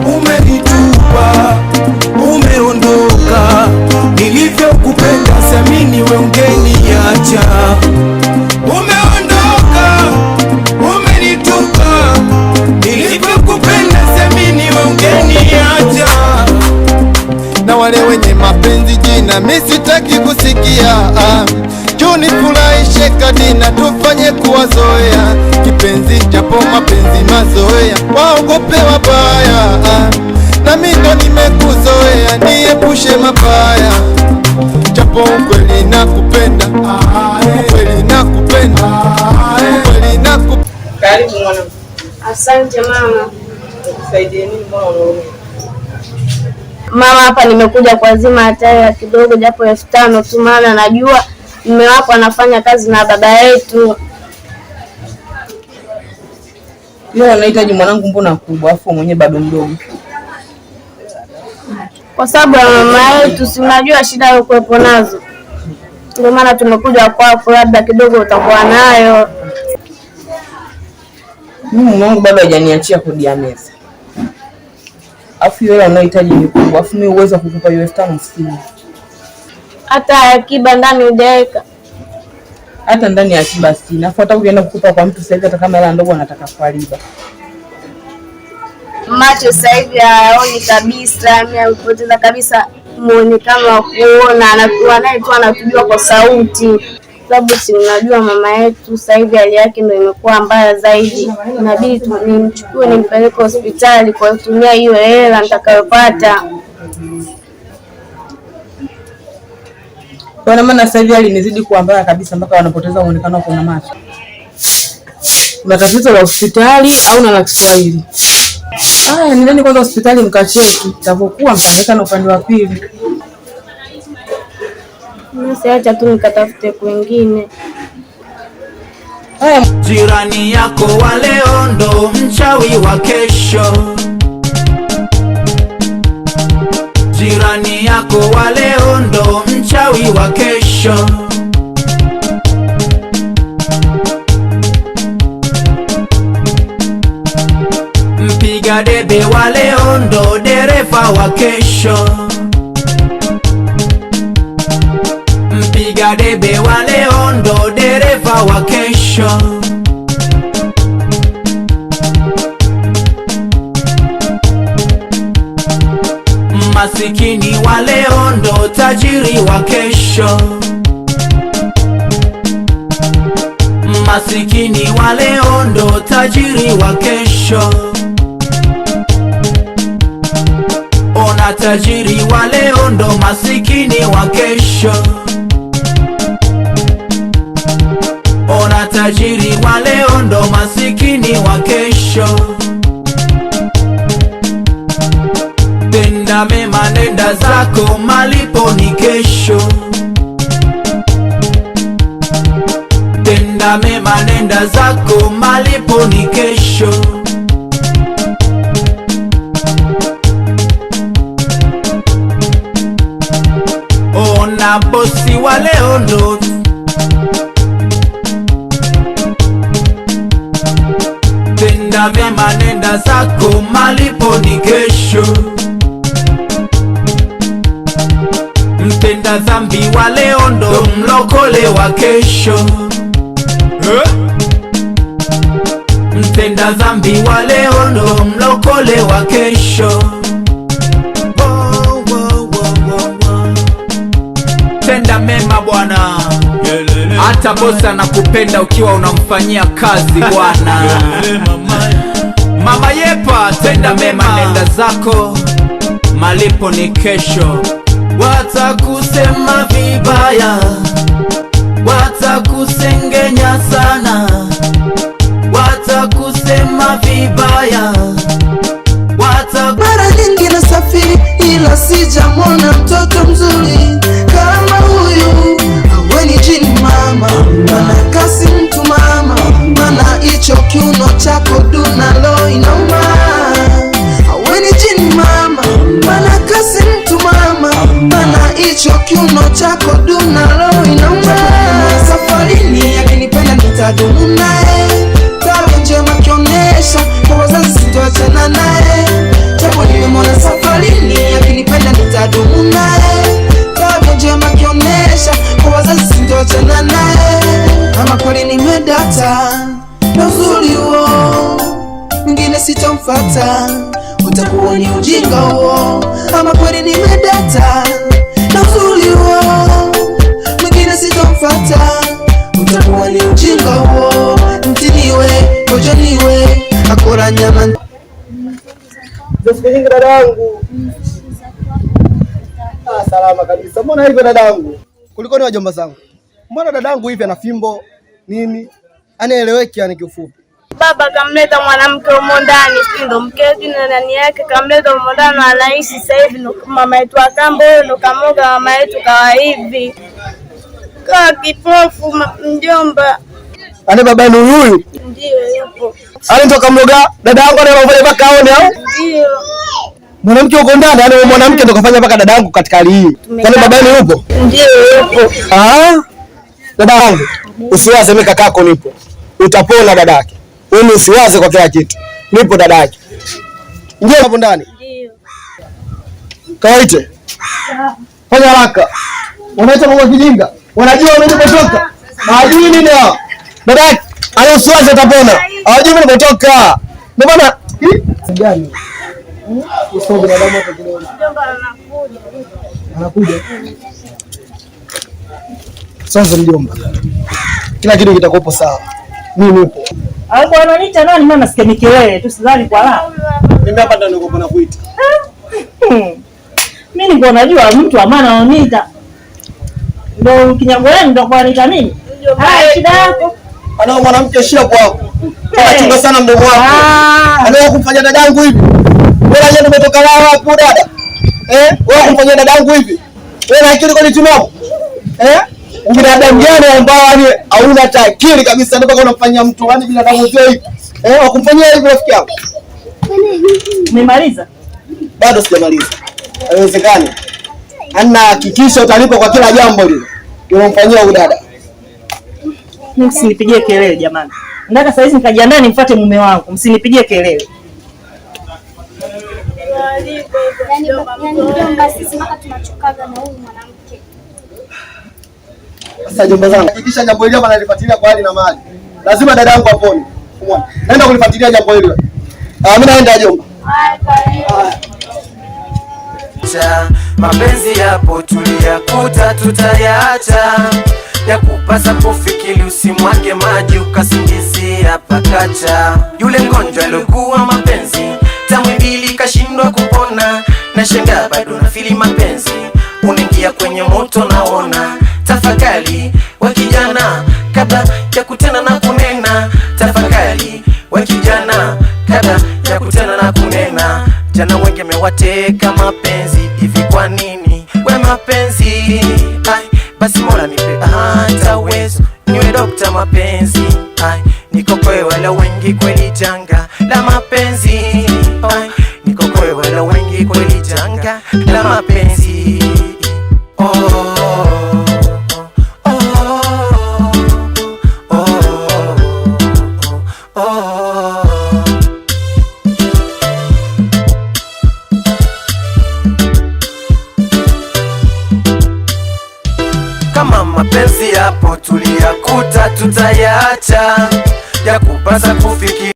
Umenitupa, umeondoka, nilivyokupenda siamini we ungeniacha. Umeondoka, umenitupa, nilivyokupenda siamini we ungeniacha. Na wale wenye mapenzi jina mi sitaki kusikia, juu nifurahishe kadina tufanye kuwazoea kipenzi, japo mapenzi mazoea waogope wabaya, na mi ndo nimekuzoea niepushe mabaya, japo ukweli nakupenda, ukweli nakupenda, ukweli nakupenda. Karibu mwanangu. Asante mama. Nikusaidie nini? Mbona unaumia? Mama, hapa nimekuja kuazima hata hela kidogo, japo 5,000 tu, maana najua mume wako anafanya kazi na baba yetu. Yeye anahitaji mwanangu, mbona kubwa, afu mwenyewe bado mdogo. Kwa sababu ya mama yetu, si unajua shida aliyokuwepo nazo, ndio maana tumekuja kwako, labda kidogo utakuwa nayo. Mimi mume wangu bado hajaniachia kodi ya meza, afu hiyo hela unayohitaji ni kubwa, afu mimi uwezo wa kukupa hiyo 5,000 sina. Hata akiba ndani hujaweka? Hata ndani ya akiba sina, afu hata ukienda kukupa kwa mtu sasa hivi, hata kama hela ndogo anataka kwa riba. Macho sasa hivi hayaoni kabisa, mimi amepoteza kabisa muonekano wa kuona, anakuwa naye tu anatujua kwa sauti, sababu si unajua mama yetu sasa hivi hali yake ndio imekuwa mbaya zaidi. Inabidi nimchukue nimpeleke hospitali kwa kutumia hiyo hela nitakayopata. Kwa maana sasa hivi hali imezidi kuwa mbaya kabisa mpaka wanapoteza muonekano wa kuona macho. Kuna tatizo la hospitali au na la Kiswahili? Haya, nendeni kwanza hospitali mkacheki, itavyokuwa mtahangaika na upande wa pili. Basi acha tu nikatafute kwingine. Haya. Jirani yako wa leo ndo mchawi wa kesho. Jirani yako wa leo ndo mchawi wa kesho. Mpiga debe wa leo ndo dereva wa kesho. Mpiga debe wa leo ndo dereva wa kesho. Masikini wa leo ndo tajiri wa kesho. Masikini wa leo ndo tajiri wa kesho. Ona tajiri wa leo ndo masikini wa kesho. Ona tajiri wa leo ndo masikini wa kesho. Tenda mema nenda zako, malipo ni kesho. Tenda mema nenda zako, malipo ni kesho. Ona bosi wa leo ndo tenda mema nenda zako, malipo ni kesho. Mtenda dhambi wa leo ndo mlokole wa kesho. Mtenda dhambi wa leo ndo mlokole wa kesho. Tenda mema bwana, hata bosi anakupenda ukiwa unamfanyia kazi bwana. Mama Yepa, tenda mema nenda zako, malipo ni kesho. Watakusema vibaya, watakusengenya sana, watakusema vibaya, Mara nyingi nasafiri ila sijamwona mtoto mzuri kama huyu. Awe ni jini mama, mana kasi mtu mama, mana hicho kiuno chako duna lo inauma. Awe ni jini mama, mana kasi mtu mama, mana hicho kiuno chako duna lo inauma. Safarini akinipenda nitadumu naye, tabia njema kionesha kwa wazazi sitoachana naye. Nilimwona safarini, akinipenda nitadumu naye. Tabia njema akionyesha, kwa wazazi sintoachana naye. Ama kweli nimedata na uzuri huo, mwingine sitamfata, utakuwa ni ujinga huo. Ama kweli nimedata na uzuri huo, mwingine sitamfata, utakuwa ni ujinga huo. Mtiniwe kojaniwe akora nyama. Za siku nyingi dadangu. Ah, salama kabisa. Mbona hivyo dadangu? Kulikoni wajomba zangu? Mbona dadangu hivi ana fimbo nini? Anaeleweki yani kiufupi. Baba kamleta mwanamke humo ndani, sijui ndo mke sijui na nani yake, kamleta humo ndani anaishi sasa hivi, ndo mama yetu akambo huyo ndo kamoga mama yetu kawa hivi kawa kipofu mjomba. Ane baba ni huyu huyu. Ndio yupo. Ane ndo kamloga dadangu anayefanya mpaka aone au? Ndio. Mwanamke uko ndani, yani mwanamke ndo kafanya mpaka dadangu katika hali hii. Kwani baba yenu yupo? Ndio yupo. Ah? Dadangu, usiwaze mimi kakako nipo. Utapona dadake. Wewe usiwaze kwa kila kitu. Nipo dadake. Ingia hapo ndani. Ndio. Kawaite. Fanya haraka. Wanaita mambo ya kijinga. Wanajua wamenipotoka. Hawajui nini hao. Dadake, ayo usiwaze utapona. Hawajui mimi nimepotoka. Ndio maana gani? Usio binadamu hata kidogo. Mjomba anakuja. Anakuja. Sasa mjomba. Kila kitu kitakuwepo sawa. Mimi nipo. Alikuwa ananiita nani? Maana nasikia mikelele tu, sidhani kwa la. Mimi hapa ndo niko nakuita. Mimi nilikuwa najua mtu amana ananiita. Ndio kinyago yenu ndio kwa ananiita mimi. Haya, shida yako. Ana mwanamke shida kwako. Chunga sana mdomo wako. Ana kumfanya dadangu hivi. Wewe unajua nimetoka wapi dada? Eh? Wewe kumfanyia dadangu hivi? Wewe na akili kwani timamu? Eh? Binadamu gani ambao yani hauna hata akili kabisa ndio mpaka unamfanyia mtu yani binadamu sio hivi? Eh, wakumfanyia hivi rafiki yako? Umemaliza? Bado sijamaliza. Haiwezekani. Ana hakikisha utalipa kwa kila jambo lile. Unamfanyia huyu dada. Mimi msinipigie kelele jamani. Nataka saa hizi nikajiandaa nimfuate mume wangu. Msinipigie kelele. Yaani mjomba, sisi mpaka tunachokaga na huyu mwanamke. Sasa jomba zangu, hakikisha jambo hili hapa nalifuatilia kwa hali na mali. Lazima dada yangu apone. Umeona? Naenda kulifuatilia jambo hili. Ah, mimi naenda jomba. Mapenzi yapo tuliyakuta, tutayaacha. Ya kupasa kufikiri, usimwage maji ukasingizia pakacha. Yule mgonjwa aliokuwa mapenzi tamu mbili kashindwa kupona, na shangaa bado nafili mapenzi, unaingia kwenye moto naona. Tafakari wa kijana kabla ya kutenda na kunena, tafakari wa kijana kabla ya kutenda na kunena. Jana wengi amewateka mapenzi, hivi kwa nini we mapenzi? Ai, basi Mola nipe hata uwezo niwe dokta mapenzi. Ai, nikokoe wala wengi kweli janga la mapenzi. Ai, nikokoe wala wengi kweli janga la mapenzi. Oh, oh, oh, oh, oh. Kama mapenzi yapo tuliyakuta, tutayaacha. Ya kupasa kufikiri.